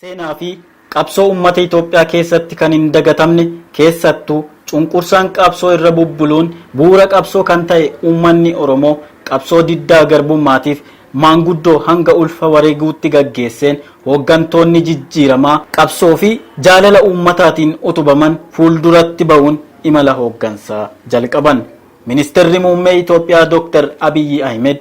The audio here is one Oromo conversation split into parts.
Seenaa fi qabsoo uummata Itoophiyaa keessatti kan hin dagatamne keessattuu cunqursaan qabsoo irra bubbuluun bu'uura qabsoo kan ta'e uummanni Oromoo qabsoo diddaa garbummaatiif maanguddoo hanga ulfa wareeguutti gaggeesseen hooggantoonni jijjiiramaa qabsoo fi jaalala uummataatiin utubaman fuulduratti ba'uun imala hooggansaa jalqaban. Ministirri Muummee Itoophiyaa Dr. Abiyyi Ahimed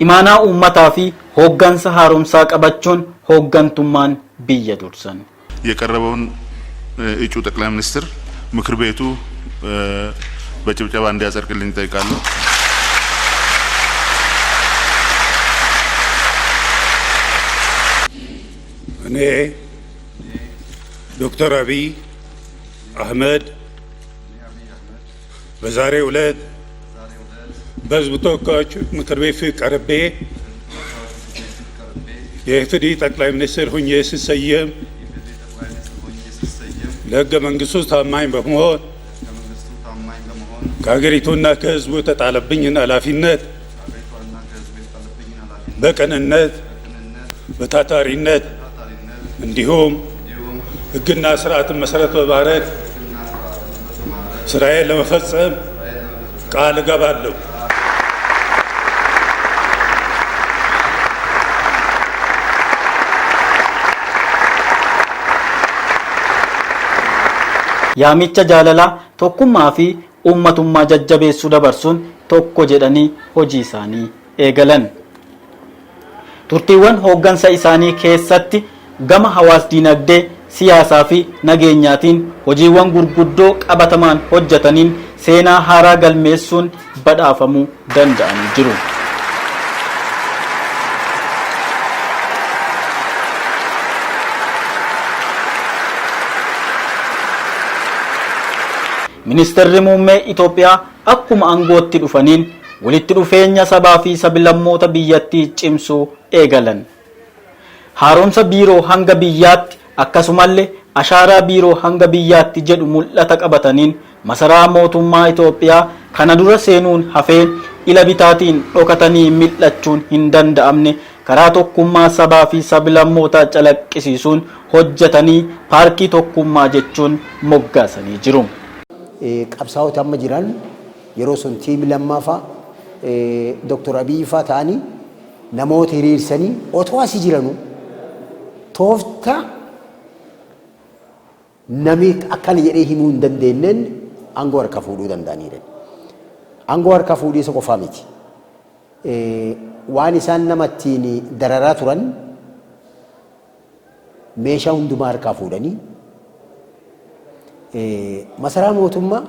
imaanaa uummataa fi hooggansa haaromsaa qabachuun hooggantummaan biyya dursan. የቀረበውን እጩ ጠቅላይ ሚኒስትር ምክር ቤቱ በጭብጨባ እንዲያጸድቅልኝ እጠይቃለሁ። እኔ ዶክተር አብይ አህመድ በዛሬው ዕለት በሕዝብ ተወካዮች ምክር ቤት ፊት ቀርቤ የኢፌዴሪ ጠቅላይ ሚኒስትር ሁኜ ስሰየም ለሕገ መንግስቱ ታማኝ በመሆን ከሀገሪቱና ከሕዝቡ የተጣለብኝን ኃላፊነት በቅንነት፣ በታታሪነት እንዲሁም ሕግና ስርዓትን መሰረት በማድረግ ስራዬን ለመፈጸም ቃል እገባለሁ። Yaamicha jaalalaa, tokkummaa fi uummatummaa jajjabeessuu dabarsuun tokko jedhanii hojii isaanii eegalan. Turtiiwwan hooggansa isaanii keessatti gama hawaas-dinagdee, siyaasaa fi nageenyaatiin hojiiwwan gurguddoo qabatamaan hojjetaniin seenaa haaraa galmeessuun badhaafamuu danda'anii jiru. Ministeerri Muummee Itoophiyaa akkuma aangootti dhufaniin walitti dhufeenya sabaa fi sablammoota biyyattii cimsuu eegalan. Haaromsa biiroo hanga biyyaatti akkasumallee ashaaraa biiroo hanga biyyaatti jedhu mul'ata qabataniin masaraa mootummaa Itoophiyaa kana dura seenuun hafee ila bitaatiin dhokatanii mil'achuun hin danda'amne karaa tokkummaa sabaa fi sablammootaa calaqqisiisuun hojjetanii paarkii tokkummaa jechuun moggaasanii jiru. Qabsaa'ota amma jiran yeroo sun tiimi Lammaa fa'a, Dr. Abiyyi fa'a ta'anii namoota hiriirsanii otoo asii jiranuu tooftaa namni akkana jedhee himuu hin dandeenyeen aangoo harka fuudhuu danda'aniidha. Aangoo harka fuudhii isa qofaa miti. Waan isaan nama ittiin dararaa turan meeshaa hundumaa harkaa fuudhanii masaraa mootummaa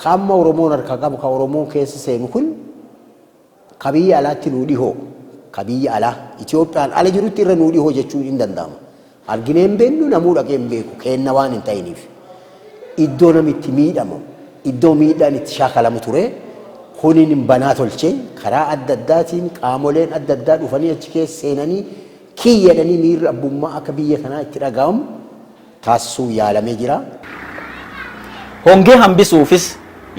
ka amma Oromoon harkaa qabu, ka Oromoon keessa seenu kun, ka biyya alaatti nuu dhihoo, ka biyya alaa Itoophiyaan ala jirutti irra nuu dhihoo jechuun hin danda'ama. Arginee hin beeknu, namuu dhaqee hin beeku, keenna waan hin ta'iniif. Iddoo namni itti miidhamu, iddoo miidhaan itti shaakalamu ture. Kunin banaa tolchee karaa adda addaatiin qaamoleen adda addaa dhufanii achi keessa seenanii kiyyadhanii miirri abbummaa akka biyya kanaa itti dhaga'amu taasisuu yaalamee jira. Hongee hambisuufis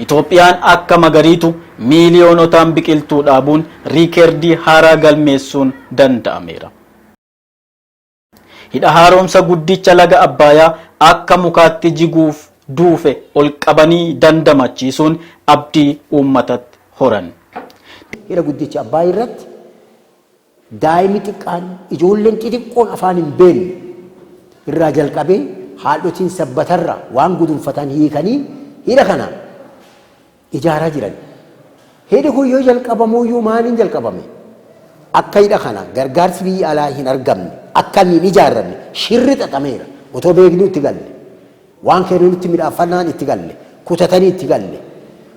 Itoophiyaan akka magariitu miiliyoonotaan biqiltuu dhaabuun riikeerdii haaraa galmeessuun danda'ameera. Hidha haaromsa guddicha laga Abbaayaa akka mukaatti jiguuf duufe ol qabanii dandamachiisuun abdii uummatatti horan. Hidha guddicha Abbaay irratti daa'imni xiqqaan, ijoolleen xixiqqoon afaan hin beekne irraa jalqabee haadhotiin sabbatarra waan gudunfatan hiikanii hidha kana ijaaraa jiran. Hidhi kun yoo jalqabamuyyuu maaliin jalqabame? Akka hidha kana gargaarsi biyya alaa hin argamne, akka inni hin ijaarramne shirri xaxameera. Otoo beeknuu itti galle. Waan kennu nutti midhaafannaan itti galle. Kutatanii itti galle.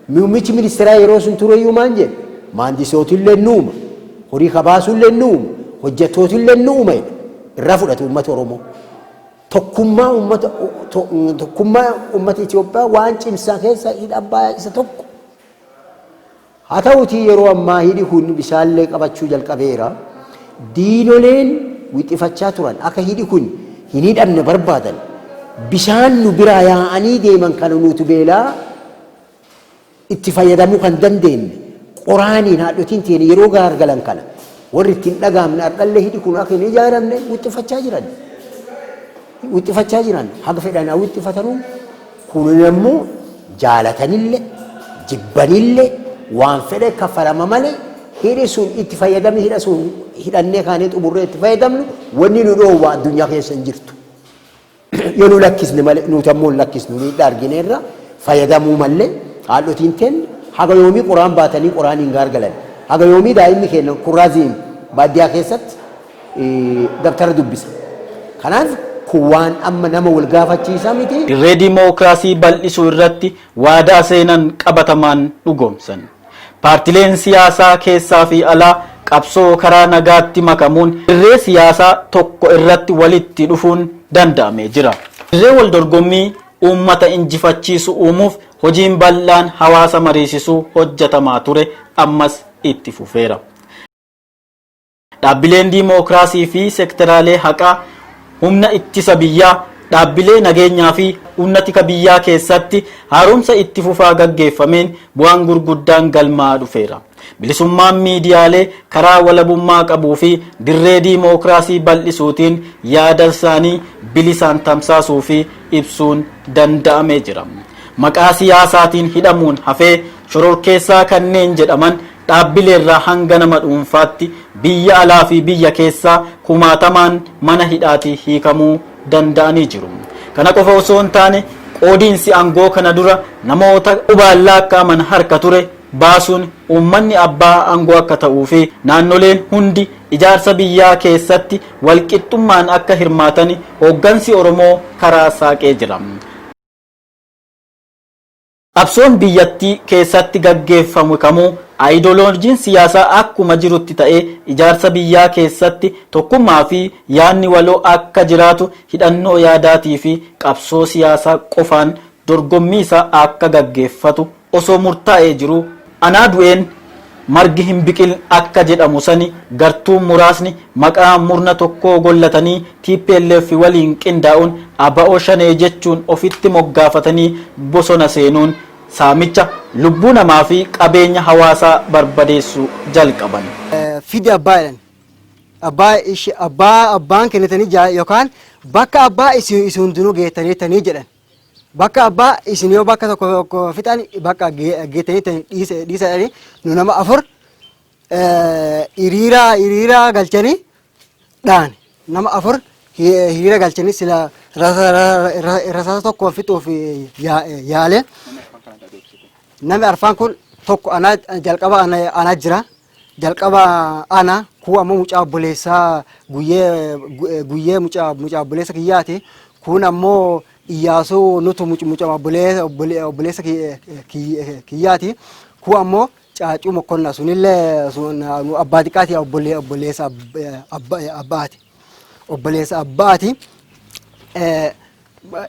Muummichi ministeeraa yeroo sun tureyyuu maan jedhe? Maandisootillee nuuma, horii kabaasullee nuuma, hojjettootillee nuuma jedhe. Irraa fudhate uummata Oromoo. Tokkummaa uummata Itoophiyaa waan cimsaa keessa hidha Abbayaa isa tokko. Haa ta'utii, yeroo ammaa hidhi kun bishaanillee qabachuu jalqabeera. Diinoleen wixifachaa turan akka hidhi kun hin hidhamne barbaadan, bishaan nu biraa yaa'anii deeman kana nuti beelaa itti fayyadamuu kan dandeenye qoraaniin haadhotiin teenya yeroo gaargalan kana warri ittiin dhagaamne ardhallee hidhi kun akka hin ijaaramne wixifachaa jiran. Wixifachaa jiran haga fedhan haa wixxifatanuu, kun immoo jaalatanillee jibbanillee waan fedhe kaffalama malee hidhi sun itti fayyadamni hidha sun hidhannee kaanee xumurree itti fayyadamnu wanni nu dhoowwa addunyaa keessa hin jirtu. Yoo nu lakkisne malee, nuti ammoo hin lakkisnu. Miidhaa argineerra, fayyadamuu malee. Haadhotiin teenya haga yoomii qoraan baatanii qoraan hin gaargalan? Haga yoomii daa'imni keenya kurraaziin baadiyyaa keessatti dabtara dubbisa? Kanaaf kun waan amma nama wal gaafachiisaa miti. Dirree diimookiraasii bal'isuu irratti waadaa seenan qabatamaan dhugoomsan. Paartileen siyaasaa keessaa fi alaa qabsoo karaa nagaatti makamuun dirree siyaasaa tokko irratti walitti dhufuun danda'amee jira. Dirree wal dorgommii uummata injifachiisu uumuuf hojiin bal'aan hawaasa mariisisuu hojjetamaa ture ammas itti fufeera. Dhaabbileen diimookiraasii fi sekteraalee haqaa, humna ittisa biyyaa, dhaabbilee nageenyaa fi humna tika biyyaa keessatti haaromsa itti fufaa gaggeeffameen bu'aan gurguddaan galmaa dhufeera. Bilisummaan miidiyaalee karaa walabummaa qabuu fi dirree diimookiraasii bal'isuutiin yaada isaanii bilisaan tamsaasuu fi ibsuun danda'amee jira. Maqaa siyaasaatiin hidhamuun hafee shororkeessaa kanneen jedhaman dhaabbileerraa hanga nama dhuunfaatti biyya alaa fi biyya keessaa kumaatamaan mana hidhaatii hiikamuu danda'anii jiru. Kana qofa osoo hin taane, qoodiinsi aangoo kana dura namoota qubaan lakkaa'aman harka ture baasuun uummanni abbaa aangoo akka ta'uu fi naannoleen hundi ijaarsa biyyaa keessatti walqixxummaan akka hirmaatan hooggansi Oromoo karaa saaqee jira. Qabsoon biyyattii keessatti gaggeeffamu kamuu aayidoloojiin siyaasaa akkuma jirutti ta'ee, ijaarsa biyyaa keessatti tokkummaa fi yaadni waloo akka jiraatu hidhannoo yaadaatii fi qabsoo siyaasaa qofaan dorgommii isaa akka gaggeeffatu osoo murtaa'ee jiru, anaa du'een margi hin biqil akka jedhamu sani, gartuun muraasni maqaa murna tokkoo gollatanii TPLF waliin qindaa'uun ABO Shanee jechuun ofitti moggaafatanii bosona seenuun saamicha, lubbuu namaa fi qabeenya hawaasaa barbadeessuu jalqaban. Fidi abbaa jedhan. Abbaa ishee abbaa abbaan kennitanii yookaan bakka abbaa isin hundinuu geettaniitanii jedhan. Bakka abbaa isin yoo bakka tokko tokko fixan bakka geettaniitanii dhiisa dhiisa jedhanii nu nama afur hiriira galchanii dhaan nama afur hiriira galchanii sila rasaasa tokkoon fixuuf yaale. Namni arfaan kun tokko anaa, jalqaba ana jira. Jalqaba ana, kuu ammoo mucaa obboleessaa Guyyee, Guyyee mucaa obboleessa kiyyaati. Kun ammoo Iyyaasuu nutu mucaa obboleessa kiyyaati. Kuu ammoo Caacuu Mokkonnaa, sunillee sun nu abbaa xiqqaati, obboleessa abbaati, obboleessa abbaati.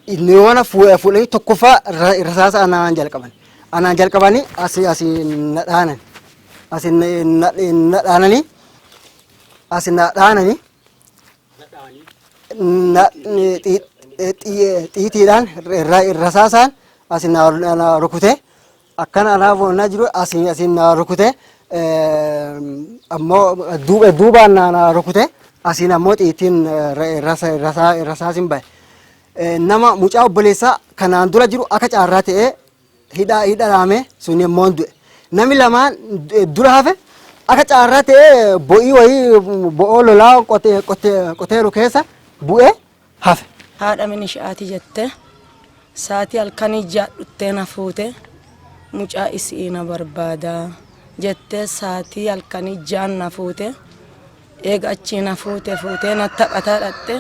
Inni waan fuudhanii tokkoffaa rasaasa anaan jalqaban. Anaan jalqabanii asi na dhaanan. Asi na dhaananii, asi na dhaananii, xiitiidhaan, rasaasaan asi na rukute. Akkana anaaf na jiru asi na rukute, ammoo duubaan na rukute, asiin ammoo xiitiin rasaasin bahe. Nama mucaa obboleessaa kanaan dura jiru akka caarraa ta'ee hidha dhaame, sun immoo du'e. Namni lamaan dura hafe akka caarraa ta'ee bo'ii wayii, bo'oo lolaa qoteeru keessa bu'ee hafe. Haadha minishaati jette saatii halkanii jaadhuttee na fuute, mucaa isii na barbaada jettee saatii halkanii 6n na fuute. Eega achii na fuute, fuutee na taphataa dhaqxe.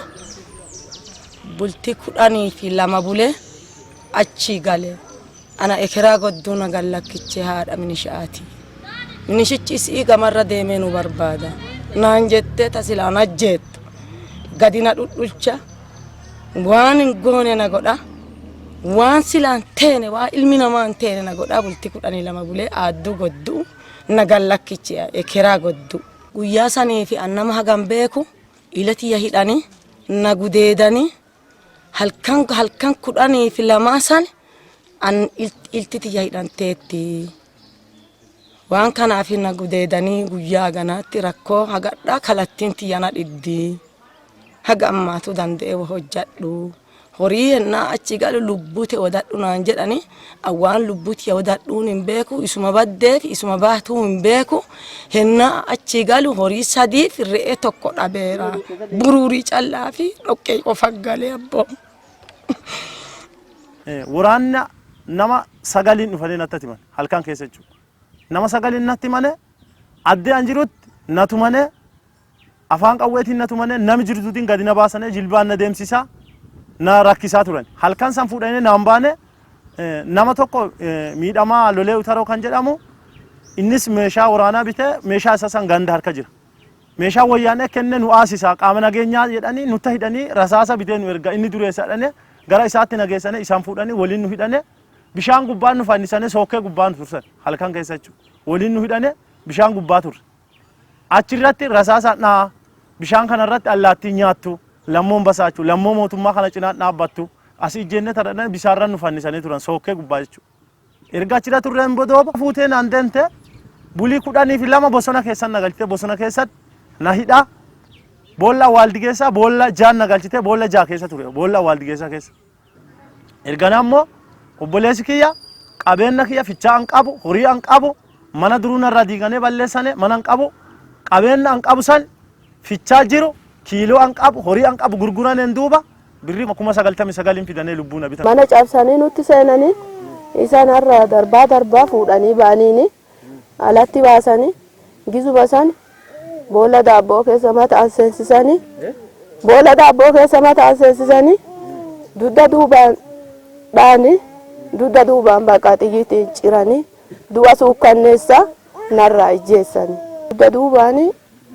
Bultii 12 bulee achii gale. Ana ekeraa godduu na gallakkichee haadha minishaati. Minishichi isii gamarra deemee nu barbaada. Naan jettee tasilaan ajjeettu. Gadi na dhudhulcha. Waan hin goone na godha. Waan silaan teene waan ilmi namaa hin teene na godha. Bultii 12 bulee aadduu godduu na gallakkichee ekeraa godduu. Guyyaa sanii fi an nama hagam beeku ila tiyya hidhanii na gudeedanii halkan halkan 12 san an ilti tiyya hidhanteetti. Waan kanaaf na gudeedanii guyyaa ganaatti rakkoo hagadhaa kalattiin tiyya na dhiddi. Haga ammaatu danda'e hojjadhu. Horii hennaa achi galu lubbuu ta'e wadadhu naan jedhani waan lubbuu tiyya wadadhuun hin beeku isuma baddeef isuma baatuu hin beeku hennaa achi galu horii 3 re'ee 1 dhabeera. Buruurii callaa fi dhoqqee qofa galee abboo. Waraanna nama 9 dhufanii natti himan halkan keessa jechuudha. Nama 9 natti himane addee an jirutti na tumane afaan qawweetiin na tumane nami jirtuutiin gadi na baasane jilbaan na deemsisaa na rakkisaa turan. Halkan san fuudhanii naan baane nama tokko miidhamaa Lolee Utaroo kan jedhamu innis meeshaa waraanaa bitee meeshaa isa san ganda harka jira. Meeshaa wayyaanee kenne nu aasisaa qaama nageenyaa jedhanii nutti hidhanii rasaasa bitee nu erga inni dureessa jedhanii gara isaatti nageessanii isaan fuudhanii waliin nu hidhane bishaan gubbaan nu fannisanii sookkee gubbaan nu tursan halkan keessa jechuudha. Waliin nu hidhane bishaan gubbaa turre. Achirratti rasaasa dhaa bishaan kanarratti allaattii nyaattu lammoon basaachuu lammoo mootummaa kana cinaan dhaabbattu asii ijjeenne taradhan bishaanirra nu fannisanii turan sookkee gubbaa jechuudha. Erga achirra turreen booda fuutee naan deemte bulii 12 bosona keessan na galchite bosona keessatti na hidhaa boolla awwaaldi keessa boolla 6 na galchite boolla 6 keessa ture boolla awwaaldi keessa keessa. Ergana immoo obboleessi kiyya qabeenya kiyya fichaa an qabu horii an qabu mana duruu narraa diiganii balleessane mana an qabu qabeenya an qabu san fichaa jiru kiiloo an qabu horii an qabu gurguraneen duuba birrii 99,000 fidanii lubbuu na bitan. Mana cabsanii nutti seenanii isaan har'a darbaa darbaa fuudhanii ba'aniini alatti baasanii gizuma san boolla daabboo keessa mataan seensisanii boolla daabboo keessa mataan seensisanii dugda duubaan dhaanii dugda duubaan baqa xiyyiitiin ciranii du'a suukkanneessa narraa ijjeessanii. Dugda duubaanii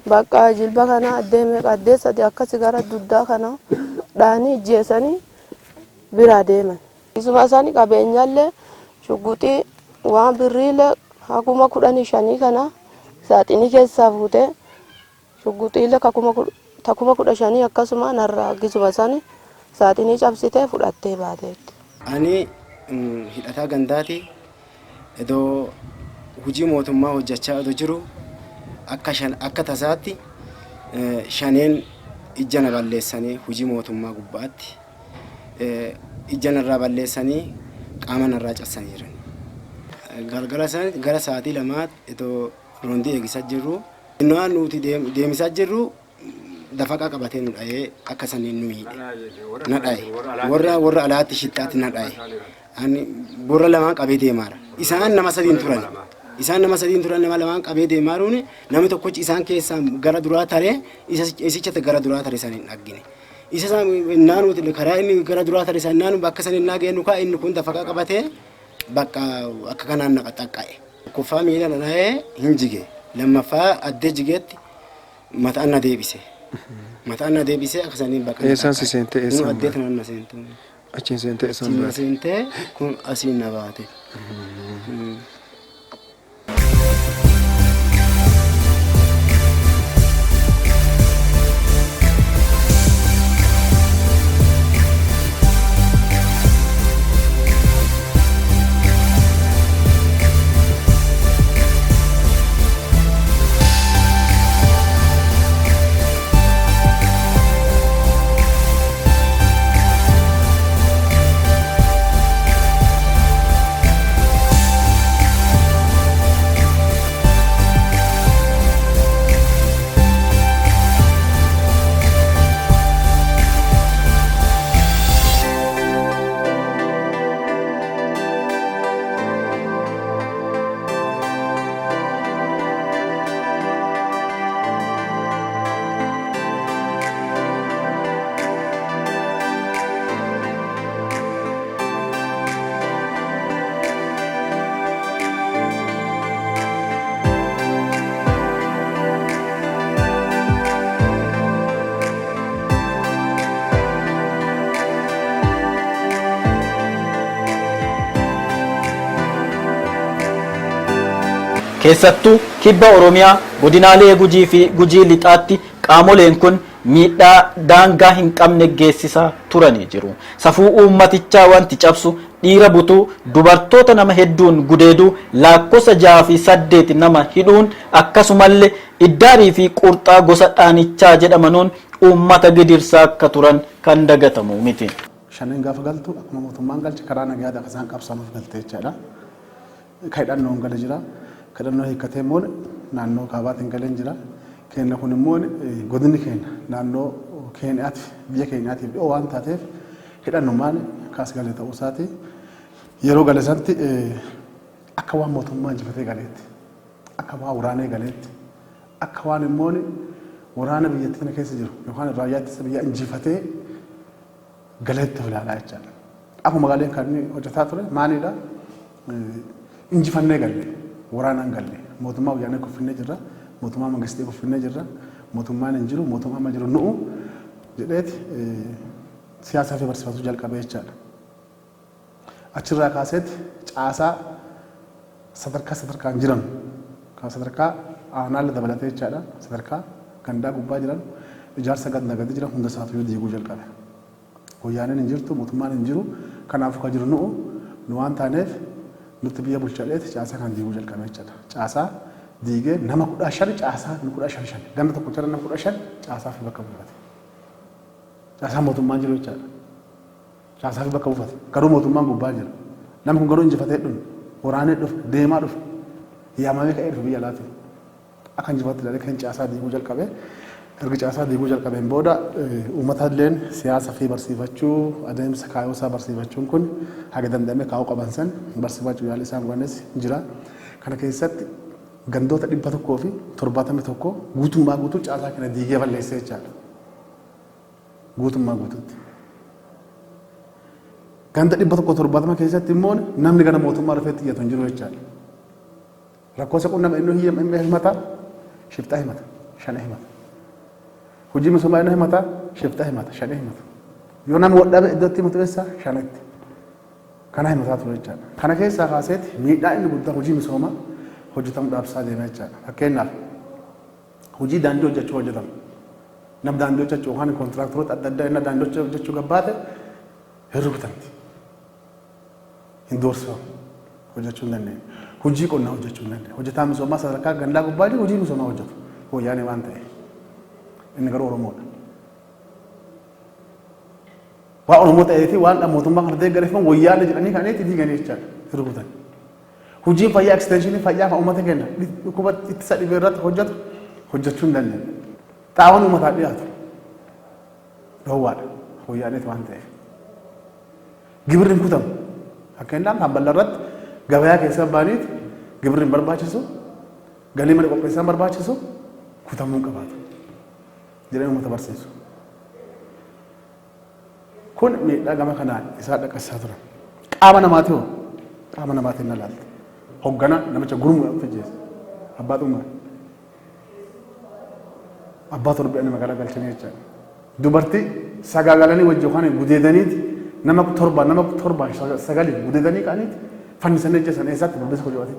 bakka jilba kana addee meeqa addee sadi akkasi gara dugdaa kana dhaanii ijjeessanii biraa deeman. Isuma isaanii qabeenyallee shugguxii waan birriilee hakuma 15 kana saaxinii keessaa fuutee shugguxiilee takuma 15 akkasuma narraa gisuma isaanii saaxinii cabsitee fudhattee baateetti. Ani hidhataa gandaati iddoo hojii mootummaa hojjechaa iddoo jiru akka tasaatti shaneen ija na balleessanii hojii mootummaa gubbaatti ija narraa balleessanii qaama narraa cabsanii jiran. Galgala san gara sa'aatii 2 iddoo roondii eegsisaa jirru innaa nuti deemisaa jirru dafaqa qabatee nu dha'ee akka saniin nu miidhe na dha'e warra alaatti shittaatti na dha'e. Ani borra lamaan qabee deemaara. Isaan nama sadiin turan. Isaan nama sadiin turan nama lamaan qabee deemaaruun namni tokkochi isaan keessaa gara duraa taree isicha gara duraa tare san hin dhaggine. Isa naannoo karaa inni gara duraa tare san naannoo bakka san hin dhageenyu kaa inni kun dafaqa qabatee bakka akka kanaan na qaxxaqqa'e. Tokkoffaa miila na dha'ee hin jige. Lammaffaa addee jigeetti mataan na deebise. Mataan na deebisee akka saniin bakka. Eessaan si seentee eessaan baate? Addee tanaan na seente. Achiin seentee eessaan baate? Achiin na seentee kun asiin na baate. Keessattuu kibba Oromiyaa godinaalee Gujii fi Gujii Lixaatti qaamoleen kun miidhaa daangaa hin qabne geessisaa turanii jiru. Safuu uummatichaa wanti cabsu dhiira butuu, dubartoota nama hedduun gudeeduu, laakkosa 6 fi 8 nama hidhuun akkasumalle iddaarii fi qurxaa gosa dhaanichaa jedhamanuun uummata gidirsaa akka turan kan dagatamuu miti. Shaneen gaafa galtu akkuma mootummaan galche karaa nagayaatiin akka isaan qabsaa'anuuf galte jechaadha. Ka hidhannoon gale jira. Ka hidhannoo hiikkatee immoo naannoo kaabaatiin galeen jira. Keenya kun immoo godinni keenya naannoo Keeniyaatiif biyya Keeniyaatiif dhiyoo waan taateef hidhannumaan kaas gale ta'uu isaati. Yeroo gale sanatti akka waan mootummaa injifatee galeetti, akka waan waraanee galeetti, akka waan immoo waraana biyyattii kana keessa jiru yookaan raayyaa ittisa biyyaa injifatee galeetti of ilaalaa jechaadha. Akkuma galeen kan inni hojjetaa ture maalidha? Injifannee galle, waraanaan galle, mootummaa wayyaanee kuffinnee jirra, mootummaa mangistii kuffinnee jirra, mootummaan hin jiru, mootummaa amma jiru nu'u jedheeti siyaasaa fi barsiifachuu jalqabe jechaadha. Achirraa kaaseeti caasaa sadarkaa sadarkaan jiran kan sadarkaa aanaalle dabalatee jechaadha sadarkaa gandaa gubbaa jiran ijaarsa ganda gadi jiran hunda isaatuyyuu diiguu jalqabe. Wayyaaneen hin jirtu, mootummaan hin jiru, kanaafuu kan jiru nu'u, nu waan taaneef nutti biyya bulcha jedheeti caasaa kan diiguu jalqabe jechaadha. Caasaa diigee nama 15 caasaa 15 shan ganda tokkocharra nama 15 caasaa fi bakka buufate. Caasaan mootummaan jiru jechaadha. Caasaa fi bakka buufate. Garuu mootummaan gubbaa jira. Namni kun garuu injifatee dhufe, waraanee dhufe, deemaa dhufe, yaamamee ka'ee dhufe biyya alaatii. Akka injifatti ilaalee kan caasaa diiguu jalqabe. Erga caasaa diiguu jalqabeen booda uummata illeen siyaasa fi barsiifachuu adeemsa kaayoo isaa barsiifachuun kun haga danda'ame kaa'uu qaban san barsiifachuu yaalii isaan godhanis jira. Kana keessatti gandoota 171 guutummaa guutuu caasaa kana diigee balleessee jechaadha. Guutummaa guutuutti. Ganda 170 keessatti immoo namni gara mootummaa dhufee iyyatu hin jiru jechaadha. Rakkoo isa qunname inni himata, shiftaa himata, shane himata. Hojii misoomaa inni himata, shiftaa himata, shane himata. Yoo namni wadhabe iddoo itti himatu eessa? Shanetti. Kana himataa ture jechaadha. Kana keessaa kaaseeti miidhaa inni guddaan hojii misoomaa hojjetamu dhaabsisaa deema jechaadha. Fakkeenyaaf hojii daandii hojjechuu hojjetamu. Nam daandii hojjechuu yookaan kontiraaktaroota adda addaa inni daandii hojjechuu gabbaate hin rukutamti. Hin doorsifamu. Hojjechuu hin dandeenye. Hojii qonnaa hojjechuu hin dandeenye. Hojjetaan misoomaa sadarkaa gandaa gubbaa jiru hojii misoomaa hojjetu. Wayyaanee waan ta'eef. Inni garuu Oromoodha. Waan Oromoo ta'ee fi waan mootummaa kana deeggareef wayyaanee jedhanii kan itti diiganii jechaadha. Hin rukutan. Hojiin fayyaa ekstenshinii fayyaa kan uummata keenya dhukkuba ittisa dhibee irratti hojjetu hojjechuu hin dandeenye. Xaa'oon uummataa dhiyaatu dhoowwaadha. Wayyaaneeti waan ta'eef. Gibirri hin kutamu. Fakkeenyaaf hamballa irratti gabayaa keessa baaniiti gibirri hin barbaachisu, galii mana qopheessaa hin barbaachisu, kutamuu hin qabaatu. Jedhanii uummata barsiisu. Kun miidhaa gama kanaan isaa dhaqqabsiisaa turan. Qaama namaati hoo? Qaama namaatiin na laalte. Hoggana namicha gurmuudhaan ajjeese. Abbaa xummaa. Abbaa torbee nama garagalchanii jechaadha. Dubartii sagaagalanii wajji yookaan gudeedaniiti nama torba nama torba sagali gudeedanii ka'aniiti fannisanii ajjeesan eessaatti Birbirsa Kojowaati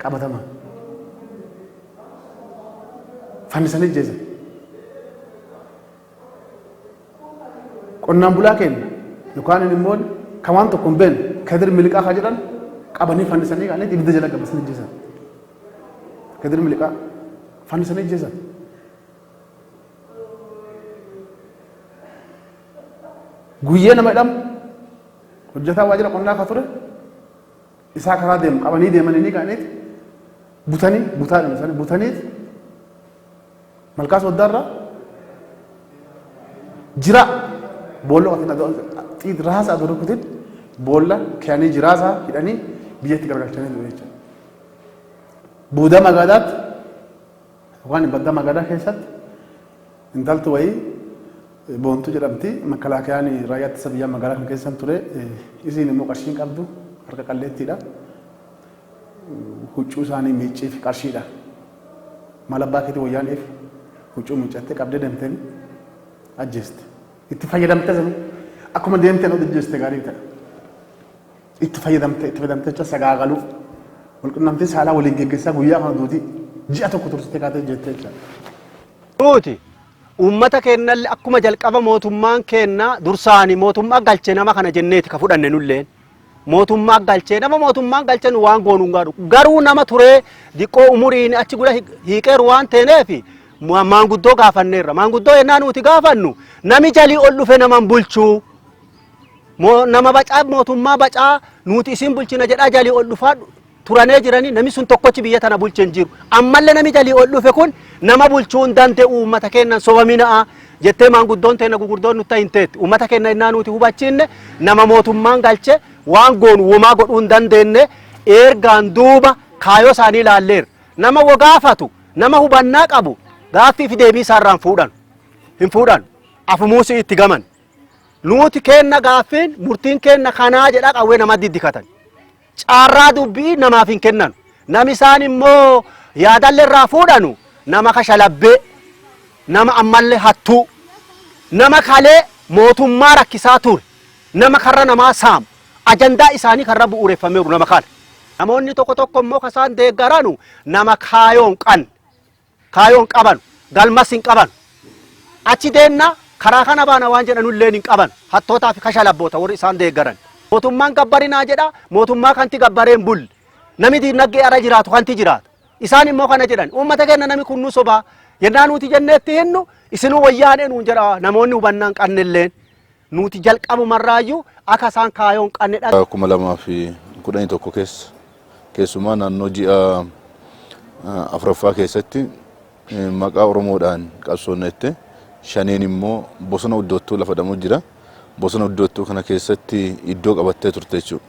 qabatamaa. Fannisanii ajjeesan. Qonnaan bulaa keenya yookaan immoo kan waan tokko hin beekne Kadir Miliqaa kan jedhan qabanii fannisanii ka'anii ibidda jala gabbisanii ajjeesan. Kadir Miliqaa fannisanii ajjeesan. Guyyee nama jedhamu hojjetaa waajjira qonnaa kan ture isaa karaa deemu qabanii deemanii ni ka'aniiti butanii butaa isaanii butaniiti malkaa sooddaarraa jira boolla qotin xiit raasa aduu rukutin boolla kiyanii jiraasaa hidhanii biyyatti garagalchanii ture jechuudha. Buudaa magaalaatti yookaan baddaa magaalaa keessatti intalti wayii Boontuu jedhamti. Makkalaakayaan raayyaa ittisa biyyaa magaalaa kana keessan ture. Isiin immoo qarshii hin qabdu harka qalleettiidha. Huccuu isaanii miicciif qarshiidha. Maal abbaa keetii wayyaaniif huccuu miiccattee qabdee deemteen ajjeeste. Itti fayyadamtee sanu akkuma deemteen ol ajjeeste gaarii ta'a. Itti fayyadamtee itti fayyadamtee jecha sagaagaluu. Walqunnamtii saalaa waliin geggeessaa guyyaa kana duuti ji'a tokko tursitee kaatee jettee jechaadha. Nuti uummata keenyallee akkuma jalqaba mootummaan keenya dursaani mootummaa galchee nama kana jenneeti ka fudhanne nulleen. Mootummaa galchee nama mootummaan galchee nu waan goonu hin gaadhu. Garuu nama turee diqqoo umuriin achi gula hiiqeeru waan teeneef maanguddoo gaafanneerra. Maanguddoo yennaa nuti gaafannu nami jalii ol dhufe naman bulchuu. Nama bacaa mootummaa bacaa nuti isin bulchina jedhaa jalii ol dhufaa turanee jiranii namni sun tokkochi biyya tana bulche hin jiru. Ammallee nami jalii ol dhufe kun nama bulchuu hin danda'u uummata keenyan sobamina'a jettee maanguddoon teenya gurguddoon nutti hin teetti. Uummata keenya innaa nuti hubachiinne nama mootummaan galche waan goonu womaa godhuu hin dandeenye ergaan duuba kaayoo isaanii ilaalleerra. Nama wogaafatu nama hubannaa qabu gaaffii fi deebii isaarraan fuudhan hin fuudhan afumuusii itti gaman. Nuti kenna gaaffiin murtiin kenna kanaa jedhaa qawwee nama diddikatan. Caarraa dubbii namaaf hin kennan. Nami isaan immoo yaadallee irraa fuudhanu nama kashalabbee, nama ammallee hattuu, nama kalee mootummaa rakkisaa ture, nama karra namaa saamu, ajandaa isaanii karra bu'uureffameeru nama kana. Namoonni tokko tokko immoo kasaan deeggaranu nama kaayoon qan, kaayoon qaban, galmas hin qaban. Achi deemna karaa kana baana waan jedhanullee hin qaban. Hattootaa fi kashalabboota warri isaan deeggaran. Mootummaan gabbarinaa jedha, mootummaa kanti gabbareen bulle. Nami diinagdee ara jiraatu kanti jiraata. Isaan immoo kana jedhan, uummata keenya nami kun nu sobaa. Yennaa nuti jenneetti hinnu isinuu wayyaanee nuun jedha namoonni hubannaan qannelleen. Nuti jalqabumarraayyuu akka isaan kaayoon qanne dha. 2011 keessa keessumaa naannoo ji'a afuraffaa keessatti maqaa Oromoodhaan qabsoonna jette shaneen immoo bosona Uddoottuu lafa jedhamu jira. Bosona Uddoottuu kana keessatti iddoo qabattee turte jechuudha.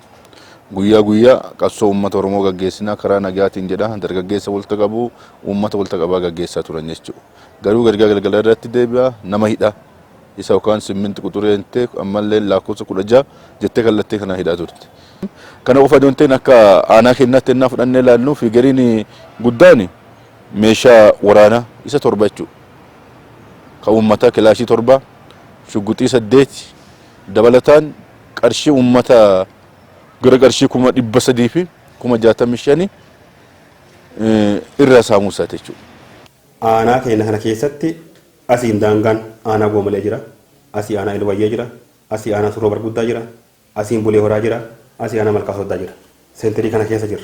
Guyyaa guyyaa qabsoo uummata Oromoo gaggeessinaa karaa nagaatiin jedha dargaggeessa walitti qabu uummata walitti qabaa gaggeessaa turan jechuudha. Garuu gargaa galgala irratti deebi'a nama hidha. Isa yookaan simminti quxuree jettee ammallee lakkoofsa 16 jettee kallattii kana hidhaa turte. Kana qofa osoo hin ta'in akka aanaa keenyaatti ennaa fudhannee ilaallu fiigeriin guddaan meeshaa waraanaa isa 7 jechuudha. Kan uummataa kilaashii 7, shugguxii 8 dabalataan qarshii uummata gara qarshii 365,000 irraa saamuu isaati jechuudha. Aanaa keenya kana keessatti asiin daangaan aanaa Goomalee jira, asii aanaa Ilwayyee jira, asii aanaa Surroo Barguddaa jira, asiin Bulee Horaa jira, asii aanaa Malkaa Sooddaa jira. Seenterii kana keessa jirra.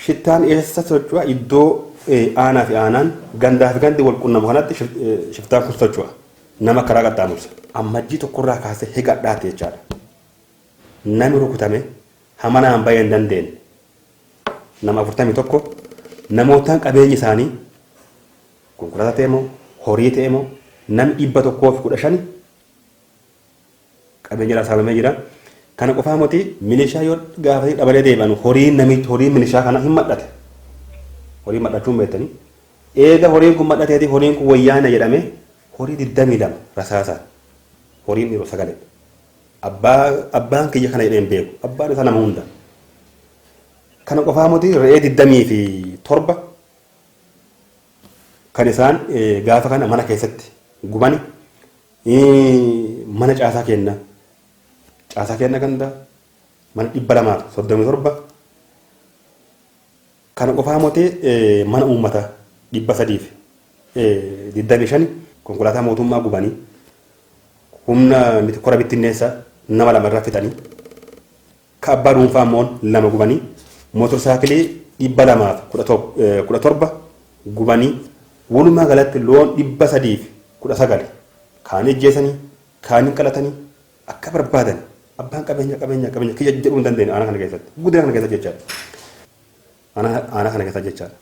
Shittaan eessa socho'a? Iddoo aanaa fi aanaan, gandaa fi gandi wal qunnamu kanatti shiftaan kun socho'a. Nama karaa qaxxaamursa. Ammajjii tokkorraa kaasee higa adhaatti jechaadha. Nami rukutame hamanaan bahee hin dandeenye. Nama 41 namootaan qabeenyi isaanii konkolaataa ta'e moo horii ta'e moo namni 115 qabeenya irraa saamamee jira. Kana qofaa miti milishaa yoo gaafatanii dhabalee deebi'an horiin namichi horiin milishaa kana hin madhate. Horii madhachuun beektanii. Eega horiin kun madhateeti horiin kun wayyaana jedhamee horii 22 rasaasaan horiin dhiiroo sagalee. Abbaa abbaan kiyya kana jedhee hin beeku. Abbaan isaa nama hunda. Kana qofaa miti re'ee 27 kan isaan gaafa kana mana keessatti gubani mana caasaa keenna caasaa keenna ganda mana 237 kana qofaa moti mana uummata 325 konkolaataa mootummaa gubanii humna kora bittinneessa nama lama irra fixanii ka abbaa dhuunfaa immoo lama gubanii mootorsaayikilii 217 gubanii walumaa galatti loon 319 kaan ejjeesanii kaan qalatanii akka barbaadan abbaan qabeenya qabeenya qabeenya kiyya jedhuu hin dandeenye aanaa kana keessatti guddina kana keessatti jechaadha. Aanaa kana keessatti jechaadha.